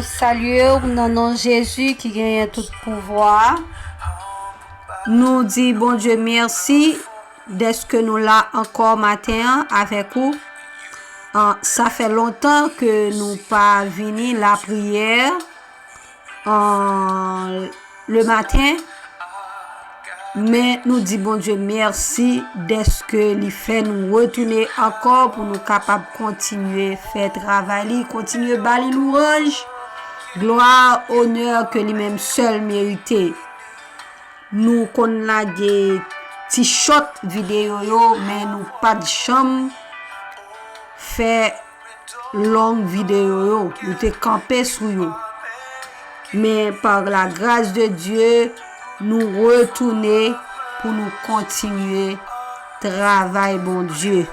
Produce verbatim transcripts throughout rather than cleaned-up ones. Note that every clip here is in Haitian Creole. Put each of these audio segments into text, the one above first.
Salye w nan non Jezi ki genyen tout pouvwa. Nou di Bondye mèsi dèske nou la ankò maten an avèk ou. An, sa fè lontan ke nou pa vini lapriyè, an, le maten. Men nou di Bondye mèsi dèske li fè nou retounen ankò pou nou kapab kontinye fè travay li, kontinye ba li louwanj, glwa, onè ke li menm sèl merite. Nou konn lage ti chòt videyo yo, men nou pa t janm fè long videyo yo, nou te kanpe sou yo. Men par la grâce de Dieu, nou retounen pou nou kontinye travay Bondye.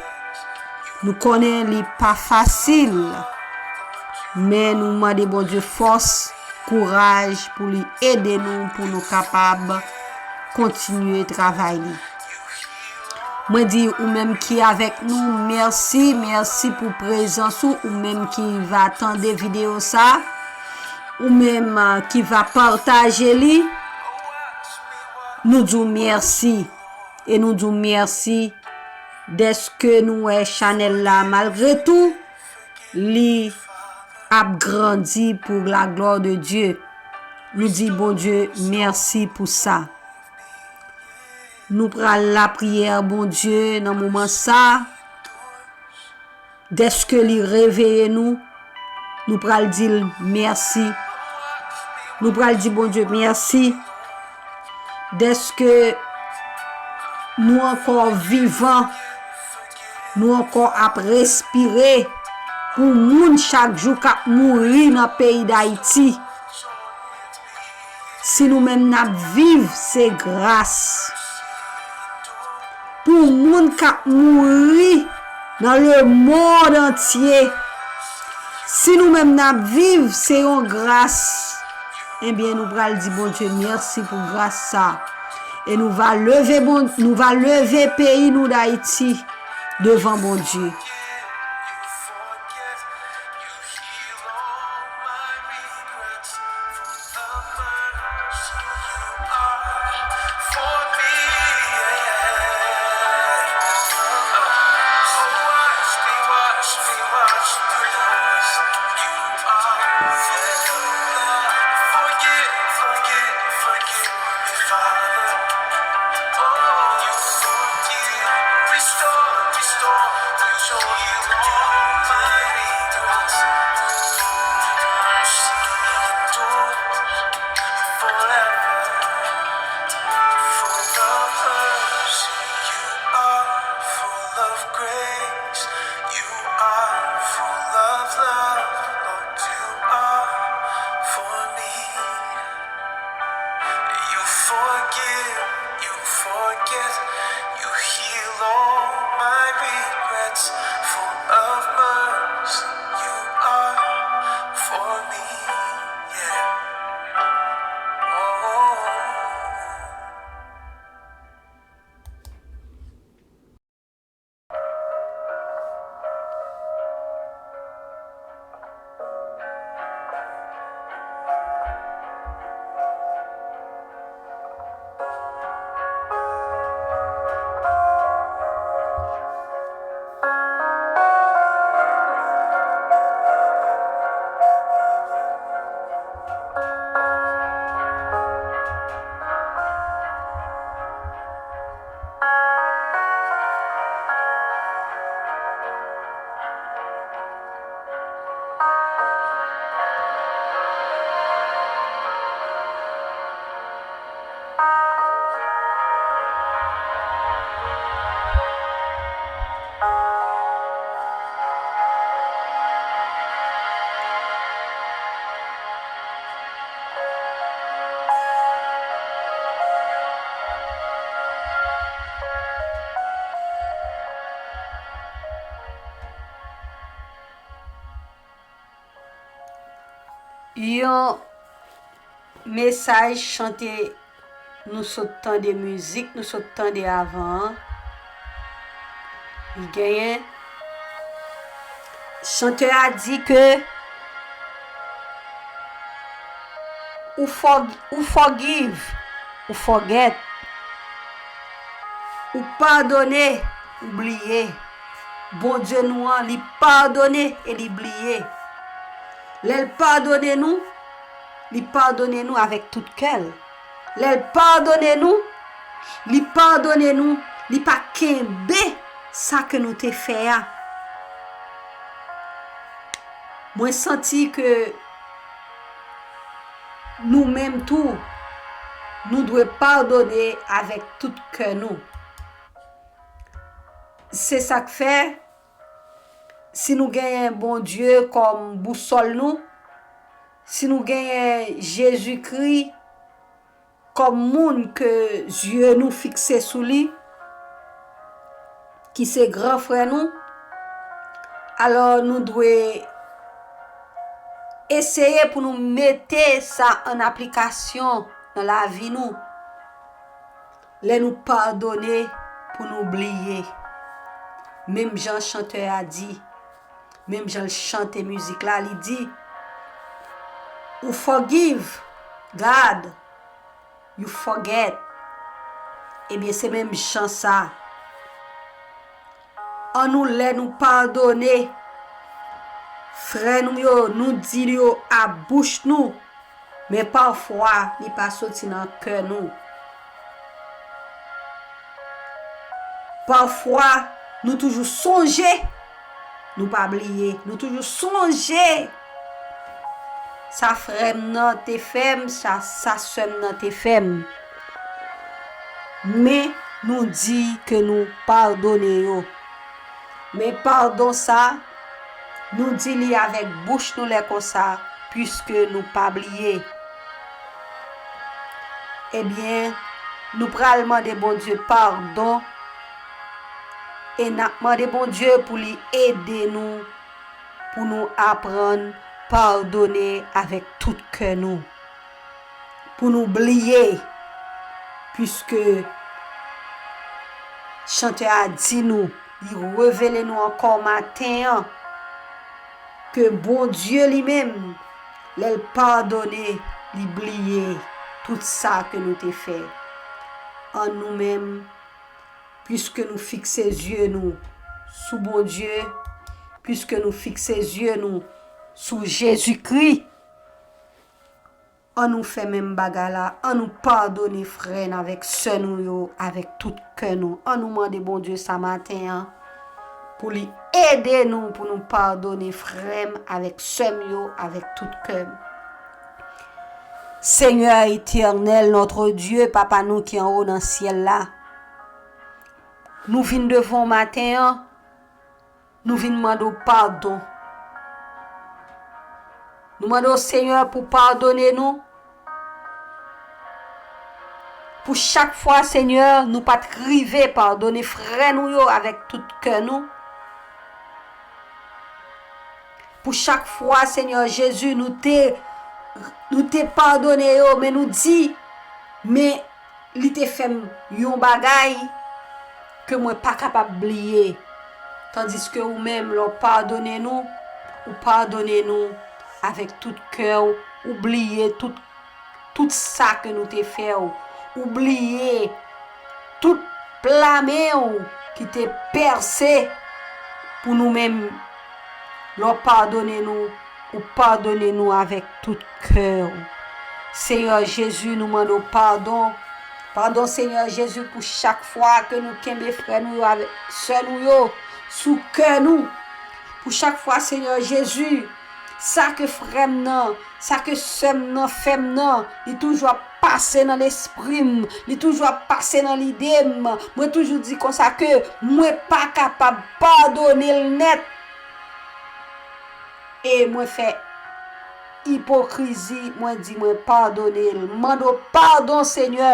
Nou konnen li pa fasil, men nou mande Bondye fòs, kouraj pou li ede nou, pou nou kapab kontinye travay li. Mwen di ou menm ki avèk nou, mèsi, mèsi pou prezans ou, ou menm ki va tande videyo sa, ou menm, ah, ki va pataje li, nou di w mèsi. E nou di w mèsi dèske nou wè chanèl la, malgre tou, li ap grandi pour la gloire de Dieu. Nou di Bondye mèsi pou sa. Nou pral lapriyè Bondye nan moman sa. Dèske li reveye nou, nou pral di l mèsi. Nou pral di Bondye mèsi dèske nou ankò vivan, nou ankò ap respire. Pou moun chak jou k ap mouri nan peyi Dayiti, si nou menm n ap viv, se gras. Pou moun k ap mouri nan lemonn antye, si nou menm n ap viv, se yon gras. Ebyen, nou pral di Bondye mèsi pou gras sa. E nou va leve, bon, nou va leve peyi nou Dayiti devan Bondye. Yon mesaj chante nou sot tande, mizik nou sot tande avan an. Li genyen, chantè a di ke Ou forg-, ou forgive, ou forget. Ou padone, ou bliye. Bondye nou an, li padone e li bliye. Lè l padone nou, li padone nou avèk tout kè l. Lè l padone nou, li padone nou, li pa kenbe sa ke nou te fè a. Mwen santi ke nou menm tou, nou dwe padone avèk tout kè nou. Se sa k fè, si nou genyen Bondye kòm bousòl nou, si nou genyen Jezikri kòm moun ke zye nou fikse sou li, ki se gran frè nou, alò nou dwe eseye pou nou mete sa an aplikasyon nan lavi nou. Lè nou padone pou nou bliye. Menm jan chantè a di, menm jan l chante mizik la, li di, ou forgive God, you forget. Ebyen, se menm jan sa. An nou, lè nou padone frè nou yo, nou di yo a bouch nou, men pafwa, li pa soti nan kè nou. Pafwa, nou toujou sonje, nou pa bliye, nou toujou sonje sa frè m nan te fè m, sa, sa sè m nan te fè m. Men nou di ke nou padone yo. Men padon sa, nou di li avèk bouch nou lè konsa, piske nou pa bliye. Ebyen, nou pral mande Bondye padon e n ap mande Bondye pou li ede nou, pou nou aprann padone avèk tout kè nou, pou nou bliye, piske chantè a di nou, li revele nou ankò maten an, ke Bondye li menm, lè l padone, li bliye tout sa ke nou te fè. An nou menm, piske nou fikse zye nou sou Bondye, piske nou fikse zye nou sou Jezikri, an nou fè menm bagay la, an nou padone frè n avèk sè nou yo avèk tout kè nou. An nou mande Bondye sa maten an pou li ede nou, pou nou padone frè m avèk sè m yo avèk tout kè m. Senyè etènèl, notre Dieu, Papa nou ki anwo nan syèl la, nou vin devan w maten an, nou vin mande w padon. Nou mande w, Senyè, pou padone nou. Pou chak fwa, Senyè, nou pa t rive padone frè nou yo avèk tout kè nou. Pou chak fwa, Senyè Jezi, nou te, nou te padone yo, men nou di, men li te fè m yon bagay ke mwen pa kapab bliye. Tandiske ou menm, lè w padone nou, ou padone nou avèk tout kè w, ou bliye tout, tout sa ke nou te fè w, ou bliye tout pla men w ki te pèse pou nou menm. Lè w padone nou, ou padone nou avèk tout kè w. Senyè Jezi, nou mande w padon. Padon, Senyè Jezi, pou chak fwa ke nou kenbe frè nou yo avèk sè nou yo sou kè nou. Pou chak fwa, Senyè Jezi, sa ke frè m nan, sa ke sè m nan fè m nan, li toujou ap pase nan lespri m, li toujou ap pase nan lide m. Mwen toujou di konsa ke mwen pa kapab padone l nèt. E mwen fè ipokrizi, mwen di mwen padone l. M mande w padon, Senyè,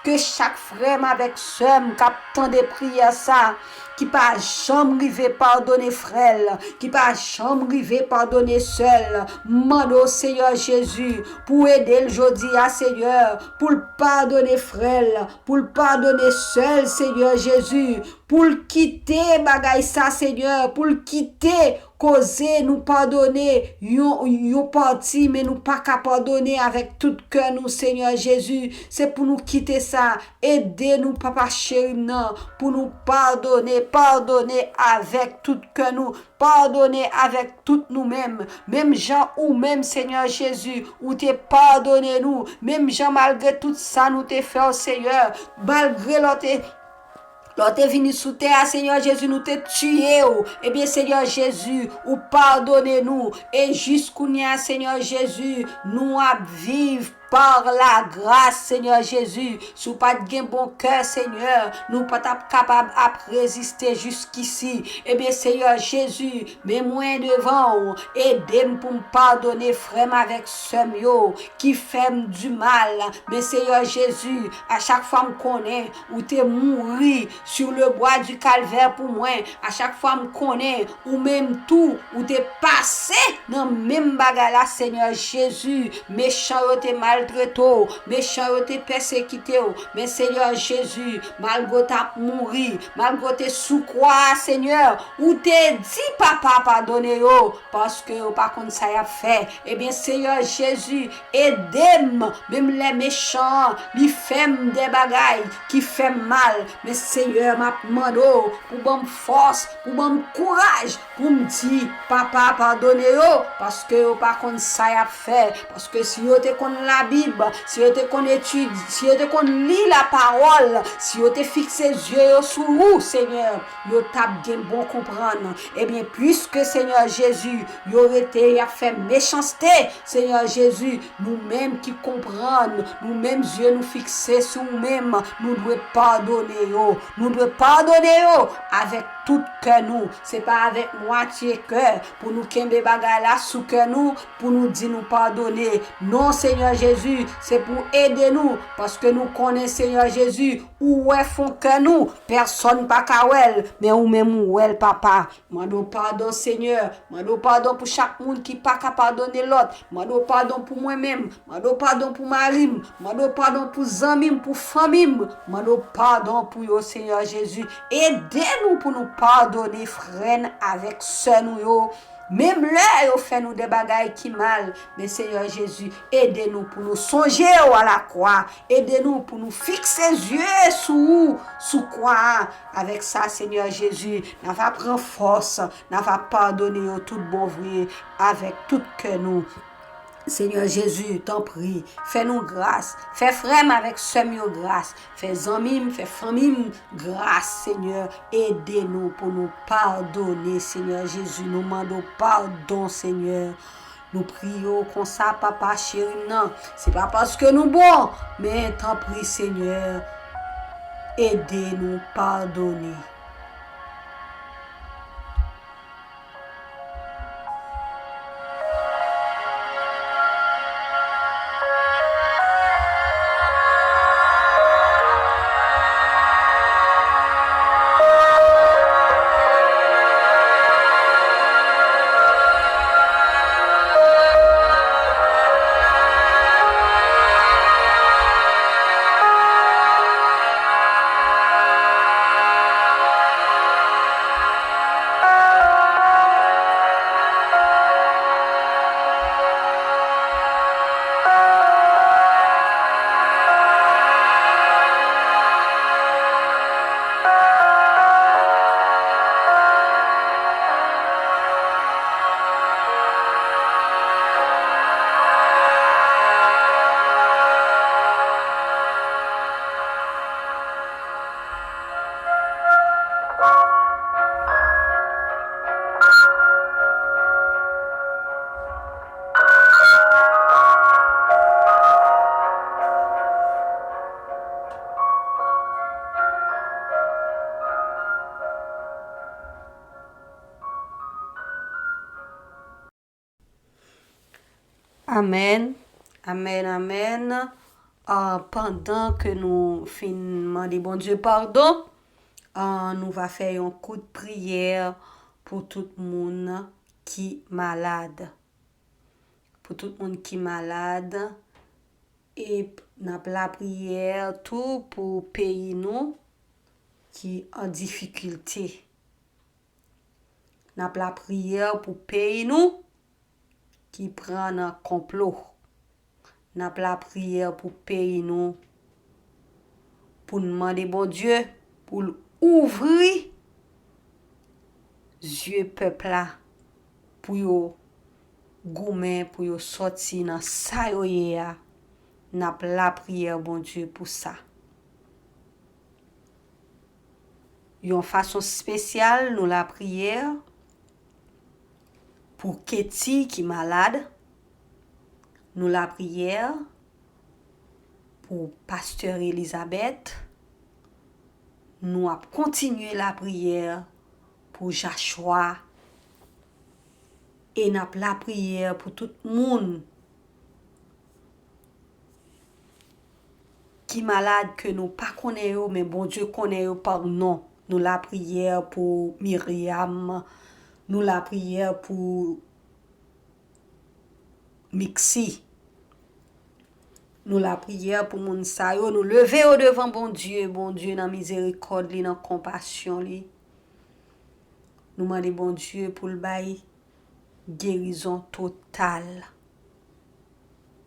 ke chak frè m avèk sè m k ap tande priyè sa, ki pa janm rive padone frè l, ki pa janm rive padone sè l, m mande w, Senyè Jezi, pou w ede l jodi a, Senyè, pou l padone frè l, pou l padone sè l, Senyè Jezi, pou l kite bagay sa, Senyè, pou l kite koze, nou padone yon, yon pati, men nou pa ka padone avèk tout kè nou, Senyè Jezi. Se pou nou kite sa. Ede nou, Papa cheri m nan, pou nou padone, padone avèk tout kè nou, padone avèk tout nou menm. Menm jan ou menm, Senyè Jezi, ou te padone nou, menm jan malgre tout sa nou te fè w, Senyè, malgre lè w te Lè w te vini sou tè a, Senyè Jezi, nou te tiye w. Ebyen, Senyè Jezi, ou padone nou. E jis kounye a, Senyè Jezi, nou ap viv par la grâce, Senyè Jezi. Si w pa t gen bon kè, Senyè, nou pa t ap kapab ap reziste jiskisi. Ebyen, Senyè Jezi, men mwen devan w, ede m pou m padone frè m avèk sè m yo ki fè m di mal. Men Senyè Jezi, a chak fwa m konnen ou te mouri sur le bois du calvaire pou mwen, a chak fwa m konnen ou menm tou, ou te pase nan menm bagay la, Senyè Jezi. Mechan yo te maltrete w, mechan yo te pèsekite w, men Senyè Jezi, malgre w t ap mouri, malgre w te sou kwa a, Senyè, ou te di, Papa, padone yo, paske yo pa konn sa y ap fè. Ebyen, Senyè Jezi, ede m, menm lè mechan an, li fè m de bagay ki fè m mal. Men, Senyè, m ap mande w pou ban m fòs, pou ban m kouraj, pou m di, Papa, padone yo, paske yo pa konn sa y ap fè. Paske si yo te konn Labib, si yo te konn etid-, si yo te konn li lapawòl, si yo te fikse zye yo sou ou, Senyè, yo t ap gen bon konprann. Ebyen, piske, Senyè Jezi, yo rete y ap fè mechanste, Senyè Jezi, nou menm ki konprann, nou menm zye nou fikse sou ou menm, nou dwe padone yo. Nou dwe padone yo avèk tout kè nou. Se pa avèk mwatye kè pou nou kenbe bagay la sou kè nou, pou nou di nou padone. Non, Senyè Jezi, se pou ede nou, paske nou konnen, Senyè Jezi, ou wè fon kè nou. Pèsòn pa ka wè l, men ou menm ou wè l, Papa. Mande w padon, Senyè. Mande w padon pou chak moun ki pa ka padone lòt. Mande w padon pou mwen menm. Mande w padon pou mari m. Mande w padon pou zanmi m, pou fanmi m. Mande w padon pou yo, Senyè Jezi. Ede nou pou nou padone frè n avèk sè nou yo. Menm lè yo fè nou de bagay ki mal, men Senyè Jezi, ede nou pou nou sonje w alakwa. Ede nou pou nou fikse zye sou ou, sou kwa a. Avèk sa, Senyè Jezi, n a va pran fòs, n a va padone yo tout bon vre, avèk tout kè nou. Senyè Jezi, tanpri, fè nou gras, fè frè m avèk sè m yo gras, fè zanmi m, fè fanmi m gras, Senyè. Ede nou pou nou padone, Senyè Jezi, nou mande w padon, Senyè. Nou priye w konsa, Papa cheri m nan. Se pa paske nou bon, men tanpri, Senyè, ede nou padone. Amèn. Amèn, amèn. Ah, pandan ke nou fin mande Bondye padon, ah, nou va fè yon kout priyè pou tout moun ki malad. Pou tout moun ki malad. E n ap lapriyè tou pou peyi nou ki an difikilte. N ap lapriyè pou peyi nou ki pran nan konplo. N ap lapriyè pou peyi nou, pou n mande Bondye pou l ouvri zye pèp la, pou yo goumen, pou yo sòti nan sa yo ye a. N ap lapriyè Bondye pou sa. Yon fason espesyal, nou lapriyè pou Katie ki malad. Nou lapriyè pou pastè Elizabeth. Nou ap kontinye lapriyè pou Jachwa. E n ap lapriyè pou tout moun ki malad ke nou pa konnen yo, men Bondye konnen yo pa non. Nou lapriyè pou Miriam, nou lapriyè pou Miksi. Nou lapriyè pou moun sa yo, nou leve yo devan Bondye, Bondye nan mizerikòd li, nan konpasyon li. Nou mande Bondye pou l bay gerizon total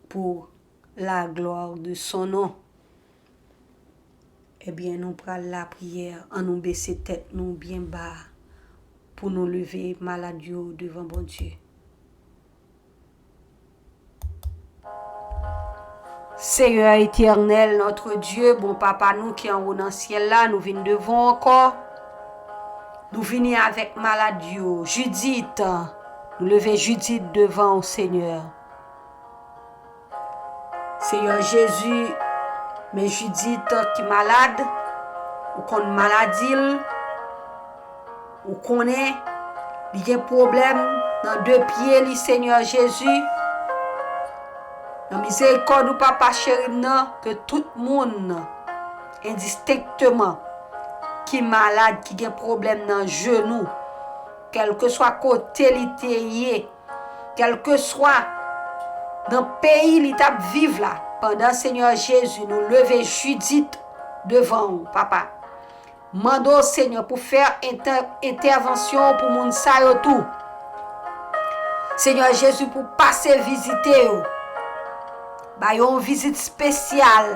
pour la gloire de son nom. Ebyen, nou pral lapriyè, ann nou bese tèt nou byen ba pou nou leve malad yo devan Bondye. Seyè Etènèl, notre Dieu, bon Papa nou ki anwo nan syèl la, nou vin devan w ankò. Nou vini avèk malad yo. Jidit, nou leve Jidit devan w, Senyè. Seyè Jezi, men Jidit ki malad, ou konn maladi l, ou konnen li gen pwoblèm nan de pye li, Senyè Jezi. Nan mizerikòd ou, Papa cheri m nan, ke tout moun, endistenkteman, ki malad, ki gen pwoblèm nan jenou, kèlkeswa kote li te ye, kèlkeswa nan peyi li t ap viv la, pandan Senyè Jezi, nou leve Jidit devan ou, Papa. Mande w, Senyè, pou fè entè-, entèvansyon pou moun sa yo tou. Senyè Jezi, pou pase vizite yo. Ba yo yon vizit espesyal.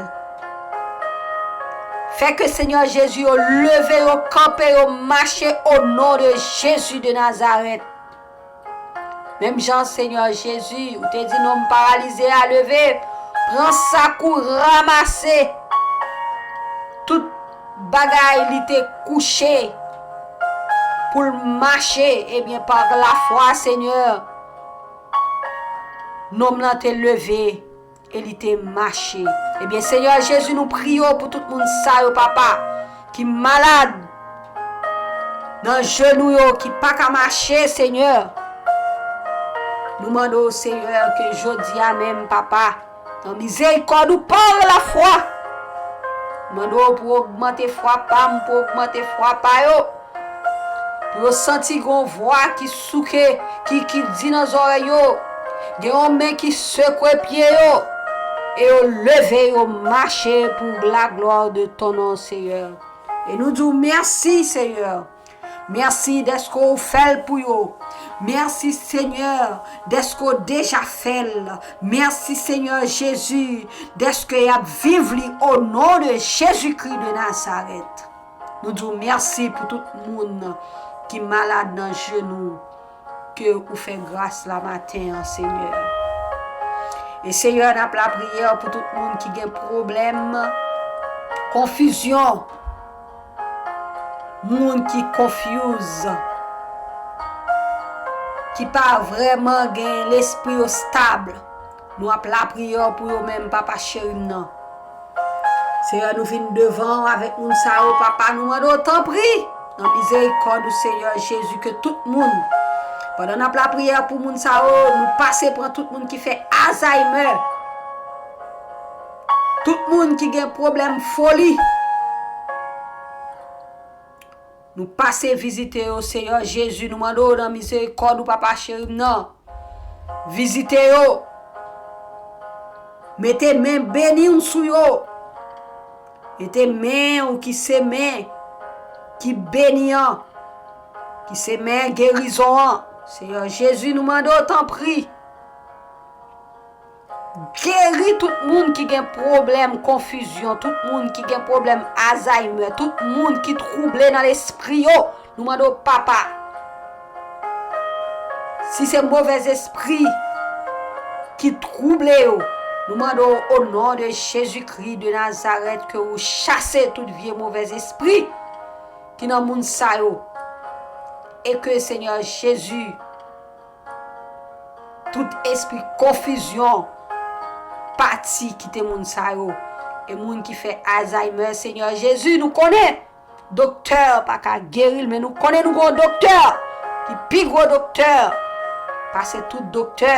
Fè ke Senyè Jezi, yo leve, yo kanpe, yo mache, o non de Jezi de Nazarèt. Menm jan, Senyè Jezi, ou te di nonm paralize a leve, pran sak ou, ranmase tout bagay li te kouche pou l mache, ebyen, pa lafwa, Senyè, nonm lan te leve e li te mache. Ebyen, Senyè Jezi, nou priye w pou tout moun sa yo, Papa, ki malad nan jenou yo, ki pa ka mache, Senyè. Nou mande w, Senyè, ke jodi a menm, Papa, nan mizerikòd ou, pa lafwa, mande w pou ogmante fwa pa m, pou ogmante fwa pa yo. Pou yo santi gon vwa ki souke, ki, ki di nan zòrèy yo, gen yon men ki sekwe pye yo, e yo leve, yo mache pour la gloire de ton nom, Seyè. E nou di w mèsi, Seyè. Mèsi dèske w fè l pou yo. Mèsi, Senyè, dèske w deja fè l. Mèsi, Senyè Jezi, dèske y ap viv li, o non de Jezikri de Nazarèt. Nou di w mèsi pou tout moun ki malad nan jenou, ke ou fè gras la maten an, Senyè. E Senyè, n ap lapriyè pou tout moun ki gen pwoblèm, konfizyon, moun ki confuse, ki pa vrèman gen lespri yo stab. Nou ap lapriyè pou yo menm, Papa cheri m nan. Senyè, nou vin devan w avèk moun sa yo, Papa, nou mande w, tanpri, nan mizerikòd ou, Senyè Jezi, ke tout moun, pandan n ap lapriyè pou moun sa yo, nou pase pran tout moun ki fè Alzheimer, tout moun ki gen pwoblèm foli, nou pase vizite yo, Senyè Jezi, nou mande w nan mizerikòd ou, Papa cheri m nan. Vizite yo. Mete men beni w sou yo. Mete men w ki se men ki beni an. ki se men gerizon an. Senyè Jezi, nou mande w, tanpri, geri tout moun ki gen pwoblèm konfizyon, tout moun ki gen pwoblèm Alzheimer, tout moun ki twouble nan lespri yo. Nou mande w, Papa, si se movèzespri ki twouble yo, nou mande w, o non de Jezikri de Nazarèt, ke ou chase tout vye movèzespri ki nan moun sa yo. E ke, Senyè Jezi, tout espri konfizyon pati kite moun sa yo. E moun ki fè Alzheimer, Senyè Jezi, nou konnen doktè pa ka geri l, men nou konnen nou gen yon doktè ki pi gwo doktè pase tout doktè.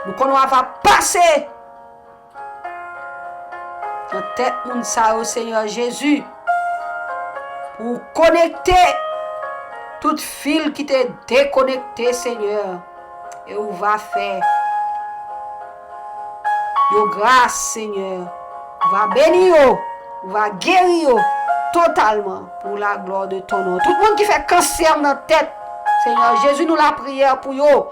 Nou konnen w ava pase nan tèt moun sa yo, Senyè Jezi, pou w konekte tout fil ki te dekonekte, Senyè, e ou va fè yo gras, Senyè. Ou va beni yo, ou va geri yo totalman pour la gloire de ton nom. Tout moun ki fè kansè nan tèt, Senyè Jezi, nou lapriyè pou yo.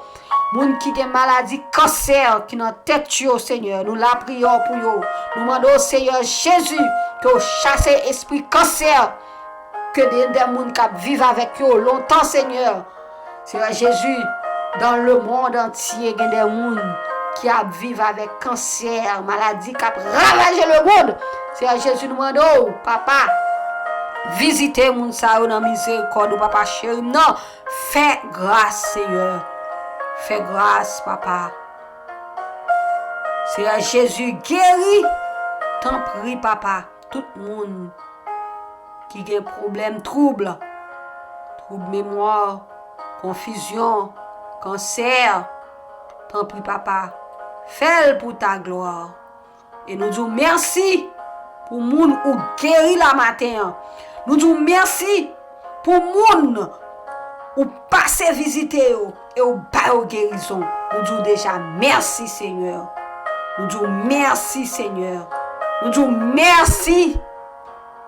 Moun ki gen maladi kansè ki nan tèt yo, Senyè, nou lapriyè pou yo. Nou mande w, Senyè Jezi, ke w chase espri kansè ke gen de moun k ap viv avèk yo lontan, Senyè. Senyè Jezi, dans le monde entier, gen de moun ki ap viv avèk kansè, maladi k ap ravaje lemonn. Senyè Jezi, nou mande w, Papa, vizite moun sa yo nan mizerikòd ou, Papa cheri m nan. Fè gras, Senyè. Fè gras, Papa. Senyè Jezi, geri, tanpri, Papa, tout moun ki gen pwoblèm twoub, twoub memwa, konfizyon, kansè, tanpri, Papa, fè l pou ta glwa. E nou di w mèsi pou moun ou geri la maten an. Nou di w mèsi pou moun ou pase vizite yo e ou ba yo gerizon. Nou di w deja mèsi, Senyè. Nou di w mèsi, Senyè. Nou di w mèsi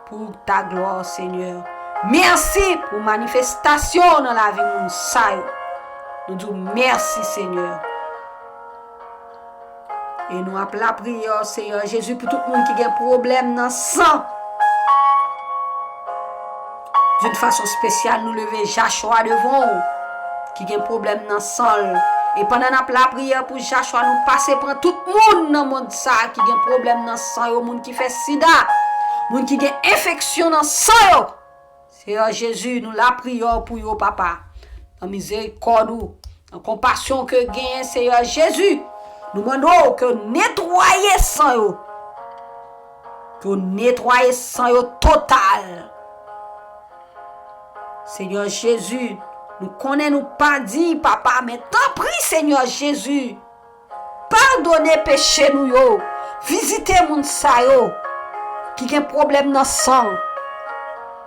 pou ta glwa, Senyè. Mèsi pou manifestasyon nan lavi moun sa yo. Nou di w mèsi, Senyè. E nou ap lapriyè, Senyè Jezi, pou tout moun ki gen pwoblèm nan san. D'une façon spéciale, nou leve Jachwa devan w, ki gen pwoblèm nan san l. E pandan n ap lapriyè pou Jachwa, nou pase pran tout moun nan mond sa a ki gen pwoblèm nan san yo, moun ki fè sida, moun ki gen enfeksyon nan san yo. Senyè Jezi, nou lapriyè pou yo, Papa. Nan mizerikòd ou, nan konpasyon ke w genyen, Senyè Jezi, nou mande w ke w netwaye san yo. Ke w netwaye san yo total. Senyè Jezi, nou konnen nou pa diy, Papa, men tanpri, Senyè Jezi, padone peche nou yo. Vizite moun sa yo ki gen pwoblèm nan san.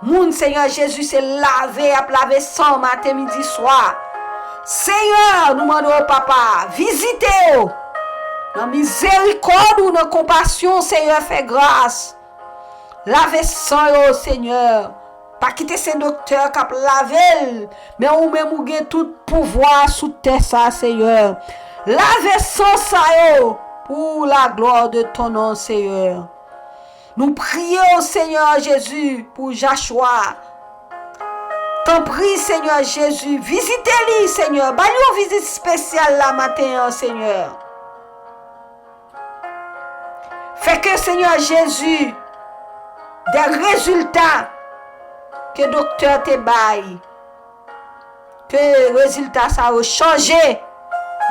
Moun, Senyè Jezi, se lave y ap lave san maten, midi, swa. Senyè, nou mande w, Papa, vizite yo. Nan mizerikòd ou, nan konpasyon, Senyè, fè gras. Lave san yo, Senyè. Pa kite se doktè k ap lave l, men ou menm ou gen tout pouvwa sou tè sa, Senyè. Lave san sa yo pour la gloire de ton nom, Senyè. Nou priye w, Senyè Jezi, pou Jachwa. Tanpri, Senyè Jezi, vizite li, Senyè. Ba li yon vizit espesyal la maten an, Senyè. Fè ke, Senyè Jezi, de rezilta ke doktè te bay, ke rezilta sa yo chanje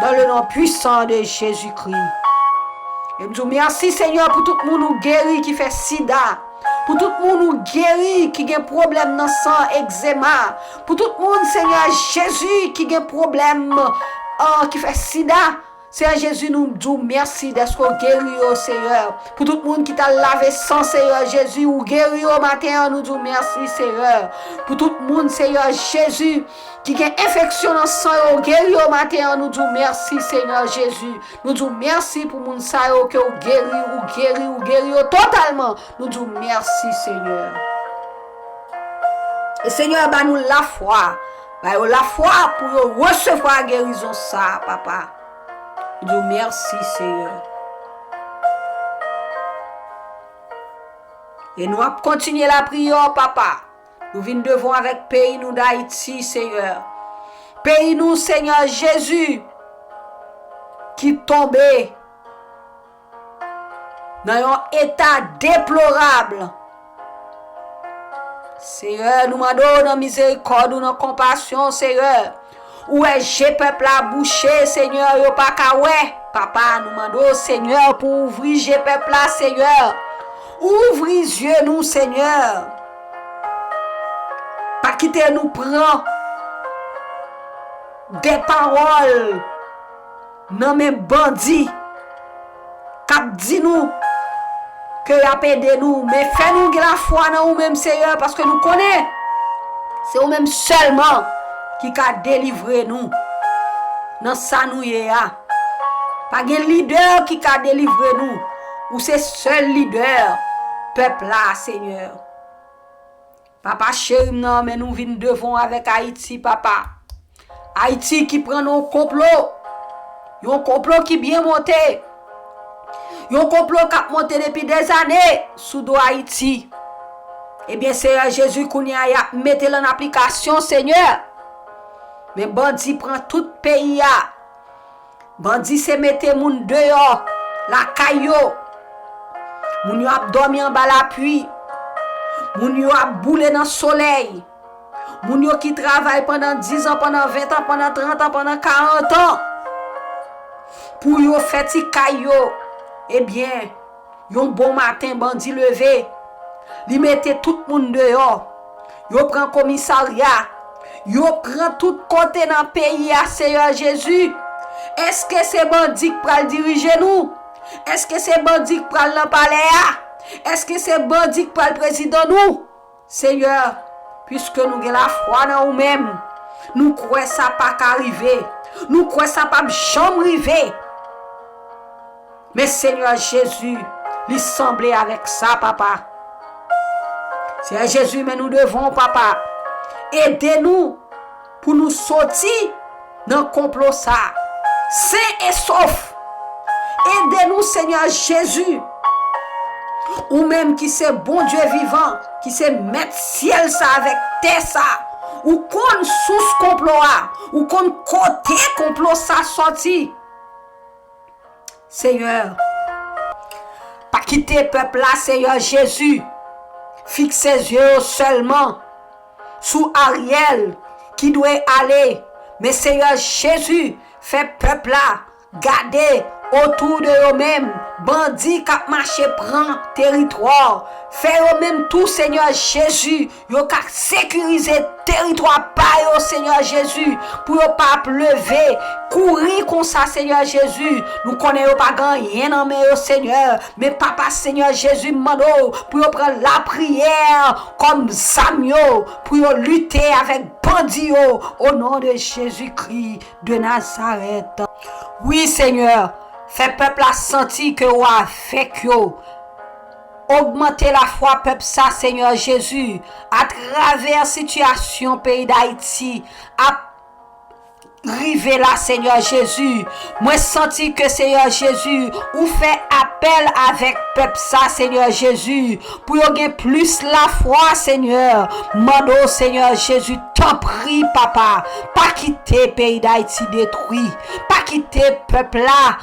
dans le nom puissant de Jésus-Christ. E m di w mèsi, Senyè, pou tout moun ou geri ki fè sida, pou tout moun ou geri ki gen pwoblèm nan san, egzema, pou tout moun, Senyè Jezi, ki gen pwoblèm, ah, ki fè sida. Senyè Jezi, nou di w mèsi dèske w geri yo, Senyè. Pou tout moun ki t al lave san, Senyè Jezi, ou geri yo maten an, nou di w mèsi, Senyè. Pou tout moun, Senyè Jezi, ki gen enfeksyon nan san yo, ou geri yo maten an, nou di w mèsi, Senyè Jezi. Nou di w mèsi pou moun sa yo ke w geri, ou geri, ou geri yo totalman. Nou di w mèsi, Senyè. E Senyè, ba nou lafwa. Ba yo lafwa pou yo resevwa gerizon sa a, papa. Nou di w mèsi, Seyè. E nou ap kontinye lapriyè, papa. Nou vin devan w avèk peyi nou Dayiti, Seyè. Peyi nou, Seyè Jezi, ki tonbe nan yon eta deplorab. Seyè, nou mande w nan mizerikòd ou, nan konpasyon, Seyè. Ou wè je pèp la bouche, Seyè, yo pa ka wè. Papa, nou mande w, Seyè, pou ouvri je pèp la, Seyè. Ouvri zye nou, Seyè. Pa kite nou pran de pawòl nan men bandi k ap di nou ke y ap ede nou, men fè nou gen lafwa nan ou menm, Seyè, paske nou konnen se ou menm sèlman ki ka delivre nou nan sa nou ye a. Pa gen lidè ki ka delivre nou. Ou se sèl lidè pèp la, Seyè. Papa cheri m nan, men nou vin devan w avèk Ayiti, papa. Ayiti ki pran nan yon konplo. Yon konplo ki byen monte. Yon konplo k ap monte depi dèzane sou do Ayiti. Ebyen, Seyè Jezi, kounye a, y ap mete l an aplikasyon, Seyè. Men bandi pran tout peyi a. Bandi se mete moun deyò lakay yo. Moun yo ap dòmi anba lapli. Moun yo ap boule nan solèy. Moun yo ki travay pandan diz an, pandan ven an, pandan trant an, pandan karant an pou yo fè ti kay yo. Ebyen, yon bon maten, bandi leve. Li mete tout moun deyò. Yo pran komisarya. Yo pran tout kote nan peyi a, Seyè Jezi. Èske se bandi k pral dirije nou? Èske se bandi k pral nan palè a? Èske se bandi k pral prezidan nou? Seyè, piske nou gen lafwa nan ou menm, nou kwè sa pa ka rive. Nou kwè sa p ap janm rive. Men Seyè Jezi, li sanble avèk sa, papa. Seyè Jezi, men nou devan w, papa. Ede nou pou nou soti nan konplo sa a, sen e sof. Ede nou, Seyè Jezi. Ou menm ki se Bondye vivan, ki se mèt syèl sa avèk tè sa, ou konn sous konplo a, ou konn kote konplo sa sòti. Seyè, pa kite pèp la, Seyè Jezi, fikse zye yo sèlman sou Ariel ki dwe ale. Men Seyè Jezi, fè pèp la gade otou de yo menm, bandi k ap mache pran teritwa. Fè yo menm tou, Seyè Jezi, yo ka sekirize teritwa pa yo, Seyè Jezi, pou yo pa ap leve, kouri konsa, Seyè Jezi. Nou konnen yo pa gen anyen nan men yo, Seyè. Men papa, Seyè Jezi, m mande w pou yo pran lapriyè kòm zam yo, pou yo lite avèk bandi yo, o non de Jezikri de Nazarèt. Wi, Seyè, fè pèp la santi ke w avèk yo. Ogmante lafwa pèp sa, Seyè Jezi, atravè sitiyasyon peyi Dayiti ap rive la, Seyè Jezi. Mwen santi ke, Seyè Jezi, ou fè apèl avèk pèp sa, Seyè Jezi, pou yo gen plis lafwa, Seyè. Mande w, Seyè Jezi, tanpri, papa, pa kite peyi Dayiti detwi. Pa kite pèp la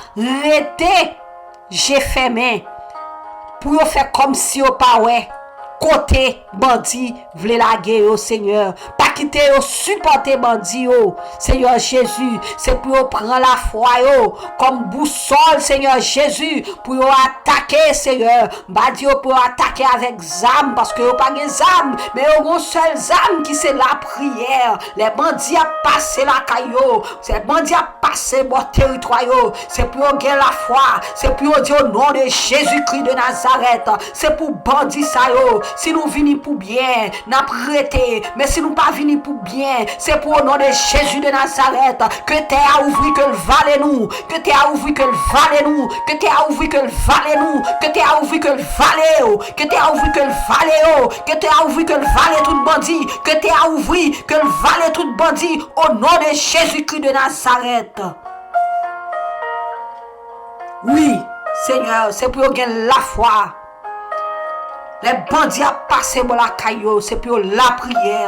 rete je fèmen, pou yo fè kòmsi yo pa wè kote bandi vle lage yo, Seyè. Pa kite yo sipòte bandi yo, Seyè Jezi. Se pou yo pran lafwa yo kòm bousòl, Seyè Jezi, pou yo atake, Seyè. M pa di yo pou yo atake avèk zam, paske yo pa gen zam, men yo gen yon sèl zam ki se lapriyè. Lè bandi ap pase lakay yo, lè bandi ap pase bò teritwa yo, se pou yo gen lafwa, se pou yo di, o non de Jezikri de Nazarèt, se pou bandi sa yo, si nou vini pou byen, n ap rete, men si nou pa fini pou byen. Se pou, o non de Jezi de Nazarèt, ke tè a ouvri, ke l vale nou, ke tè a ouvri, ke l vale nou, ke tè a ouvri, ke l vale nou, ke tè a ouvri, ke l vale yo, ke tè a ouvri, ke l vale yo, ke tè a ouvri, ke l vale tout bandi, ke tè a ouvri, ke l vale tout bandi, o non de Jezikri de Nazarèt. Wi, Senyè, se pou yo gen lafwa. Lè bandi ap pase bò lakay yo, se pou yo lapriyè.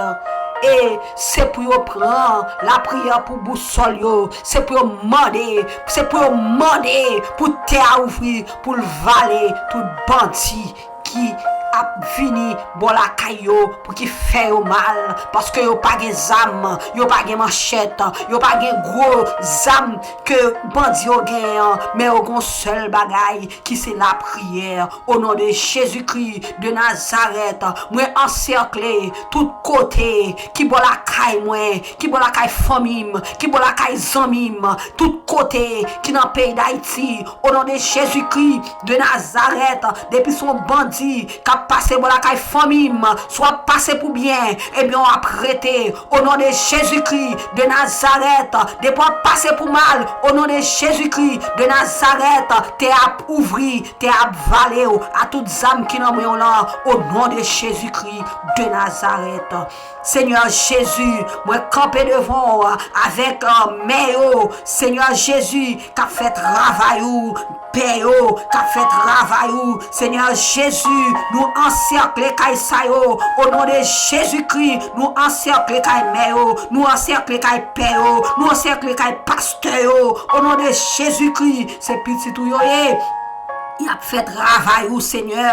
E se pou yo pran lapriyè pou bousòl yo. Se pou yo mande, se pou yo mande pou tè a ouvri, pou l vale tout bandi ki ap vini bò lakay yo pou ki fè yo mal, paske yo pa gen zam, yo pa gen manchèt, yo pa gen gwo zam ke bandi yo genyen an, men yo gen yon sèl bagay ki se lapriyè. O non de Jezikri de Nazarèt, mwen ansèkle tout kote, ki bò lakay mwen, ki bò lakay fanmi m, ki bò lakay zanmi m, tout kote ki nan peyi Dayiti. O non de Jezikri de Nazarèt, depi se yon bandi k ap pase bò lakay fanmi m, si w ap pase pou byen, ebyen w ap rete. O non de Jezikri de Nazarèt, depi w ap pase pou mal, o non de Jezikri de Nazarèt, tè ap ouvri, tè ap vale w, a tout zam ki nan men w lan, o non de Jezikri de Nazarèt. Senyè Jezi, mwen kanpe devan w avèk, euh, mè yo, Senyè Jezi, k ap fè travay ou, pè yo, k ap fè travay ou, Senyè Jezi, nou ansèkle kay sa yo, o non de Jezikri, nou ansèkle kay mè yo, nou ansèkle kay pè yo, nou ansèkle kay pastè yo, o non de Jezikri, se pitit ou yo ye. Y ap fè travay ou, Senyè.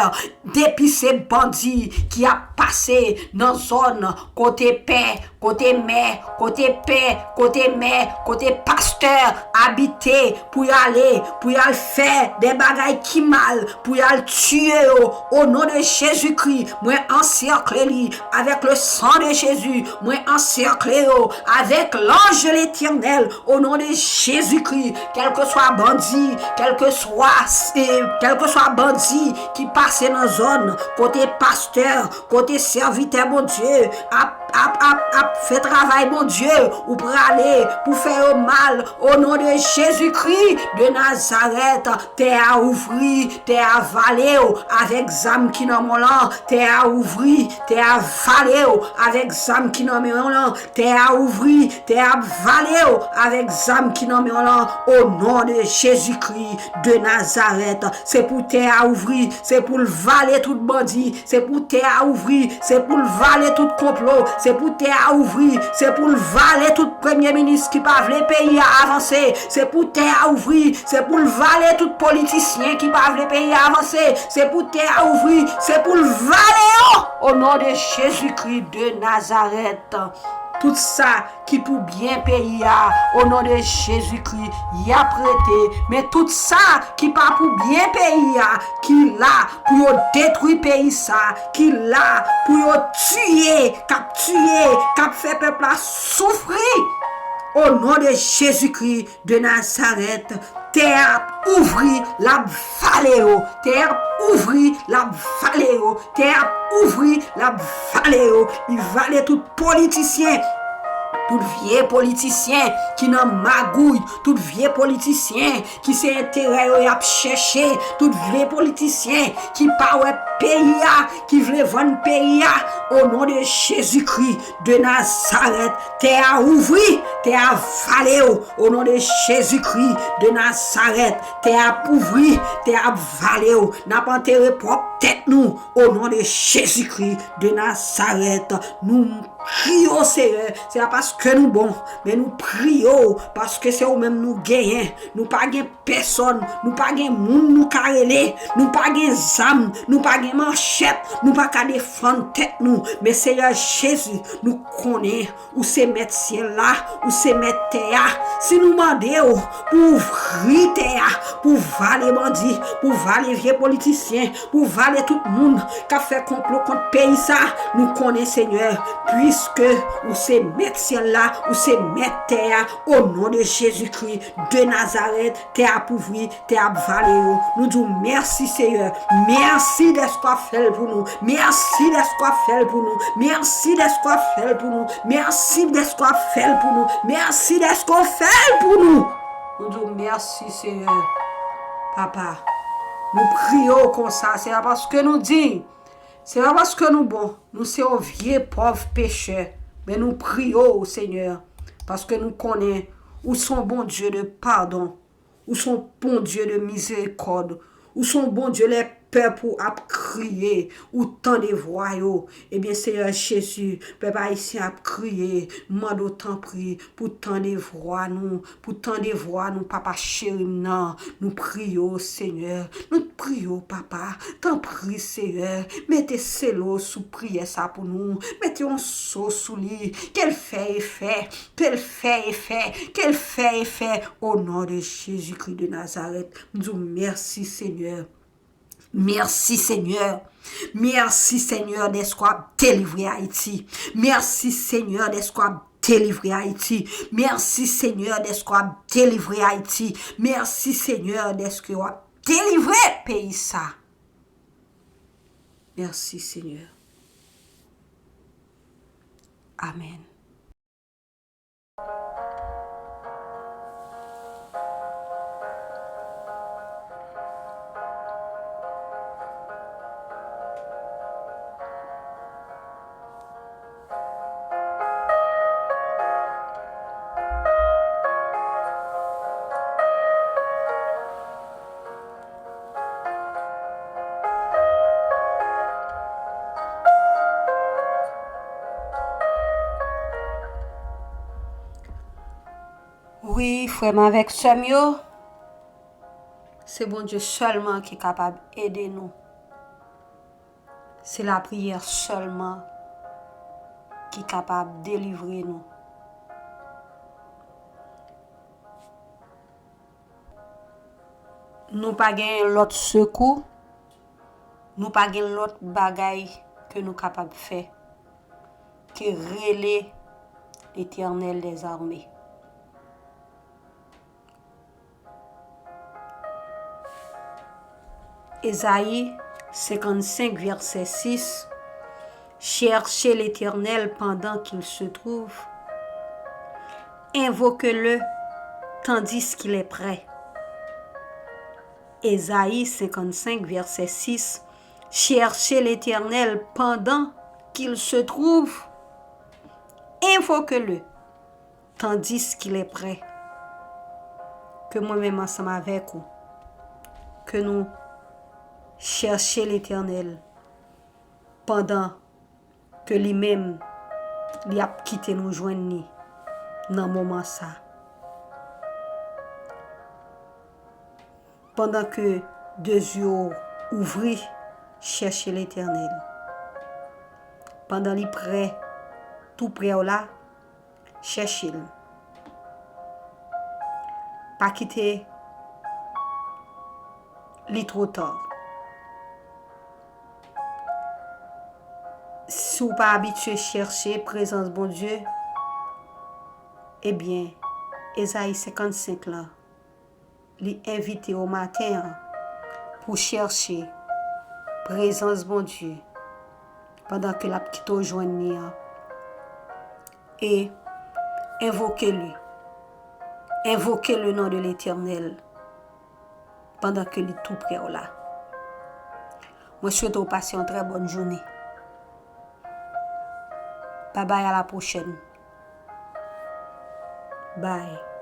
Depi se bandi ki ap pase nan zòn kote pè, kote mè, kote pè, kote mè, kote pastè abite pou y ale, pou y al fè de bagay ki mal, pou y al tiye yo, o non de Jezikri, mwen ansèkle li avèk le san de Jezi, mwen ansèkle yo avèk lanj de Letènèl, o non de Jezikri, kèlkeswa bandi, kèlkeswa, eh, kèlkeswa bandi ki pase nan zòn kote pastè, kote sèvitè Bondye ap, ap, ap, ap fè travay Bondye, ou prale pou fè yo mal, o non de Jezikri de Nazarèt, tè a ouvri, tè a vale w avèk zam ki nan men w lan, tè a ouvri, tè a vale w avèk zam ki nan men w lan, tè a ouvri, tè ap vale w avèk zam ki nan men w lan, o non de Jezikri de Nazarèt. Se pou tè a ouvri, se pou l vale tout bandi, se pou tè a ouvri, se pou l vale tout konplo, se pou tè a ouvri, se pou l vale tout premye minis ki pa vle peyi a avanse, se pou tè a ouvri, se pou l vale tout politisyen ki pa vle peyi a avanse, se pou tè a ouvri, se pou l vale yo, o non de Jezikri de Nazarèt. Tout sa ki pou byen peyi a, o non de Jezikri, y ap rete. Men tout sa ki pa pou byen peyi a, ki la pou yo detwi peyi sa, ki la pou yo tiye, k ap tiye, k ap fè pèp la soufri, o non de Jezikri de Nazarèt, tè a ap ouvri, l ap vale yo. Tè a ap ouvri, l ap vale yo. Tè a ap ouvri, l ap vale yo. Li vale tout politisyen. Tout vye politisyen ki nan magouy, tout vye politisyen ki se enterè yo y ap chèche, tout vye politisyen ki pa wè peyi a, ki vle vann peyi a, o non de Jezikri de Nazarèt, tè a ouvri, tè a vale w, o non de Jezikri de Nazarèt, tè ap ouvri, tè ap vale w, n ap antere pwòp tèt nou, o non de Jezikri de Nazarèt, nou kriye w, Seyè, se pa paske nou bon, men nou priye w, paske se ou menm nou genyen, nou pa gen pèsòn, nou pa gen moun nou ka rele, nou pa gen zam, nou pa gen manchèt, nou pa ka defann tèt nou. Men Seyè Jezi, nou konnen ou se mèt syèl la, ou se mèt tè a. Si nou mande w pou ouvri tè a, pou vale bandi, pou vale vye politisyen, pou vale tout moun k ap fè konplo kont peyi sa, nou konnen, Senyè, pwis Ke ou se mèt syèl la, ou se mèt tè a, o non de Jezikri de Nazarèt, tè ap ouvri, tè ap vale yo. Nou di w mèsi, Seyè. Mèsi dèske w ap fè l pou nou. Mèsi dèske w ap fè l pou nou. Mèsi dèske w ap fè l pou nou. Mèsi dèske w ap fè l pou nou. Mèsi dèske w fè l pou nou. Nou di w mèsi, Seyè. Papa, nou priye w konsa, se pa paske nou diy, se pa paske nou bon, nou se yon vye pòv pechè, men nou priye w, Senyè, paske nou konnen ou se yon Bondye de padon, ou se yon Bondye de mizerikòd, ou se yon Bondye lè pèp ou ap kriye, ou tande vwa yo. Ebyen, Seyè Jezi, pèp ayisyen ap kriye, m mande w tanpri pou tande vwa nou, pou tande vwa nou, papa cheri m nan. Nou priye w, Senyè. Nou priye w, papa. Tanpri, Seyè, mete selo sou priyè sa pou nou. Mete yon so sou li. Ke l fè efè. Ke l fè efè. Ke l fè efè. O non de Jezikri de Nazarèt. M di w mèsi, Senyè. Mèsi, Senyè. Mèsi, Senyè, dèske w ap delivre Ayiti. Mèsi, Senyè, dèske w ap delivre Ayiti. Mèsi, Senyè, dèske w ap delivre Ayiti. Mèsi, Senyè, dèske w ap delivre peyi sa. Mèsi, Senyè. Amèn. Wi, frè m avèk sè m yo, se Bondye sèlman ki kapab ede nou. Se lapriyè sèlman ki kapab delivre nou. Nou pa gen lòt sekou, nou pa gen lòt bagay ke nou kapab fè ke rele Letènèl dèzame. Ezayi senkannsenk, vèsè sis, Cherchez l'Éternel pendant qu'il se trouve, invoquez-le tandis qu'il est près. Ezayi senkannsenk, vèsè sis, Cherchez l'Éternel pendant qu'il se trouve, invoquez-le tandis qu'il est près. Ke mwen menm ansanm avèk ou, ke nou chèche Letènèl pandan ke li menm, li ap kite nou jwenn li nan moman sa. Pandan ke de zye w ouvri, chèche Letènèl. Pandan li prè, tou prè w la, chèche l. Pa kite li twò ta. Si w pa abitye chèche prezans Bondye, ebyen, Ezayi senkannsenk la, li envite w maten an pou chèche prezans Bondye pandan ke l ap kite w jwenn li an. E envoke li. Envoke le non de Letènèl pandan ke li tou prè w la. Mwen swete w pase yon trè bòn jounen. Babay, a la pwochèn. Bye.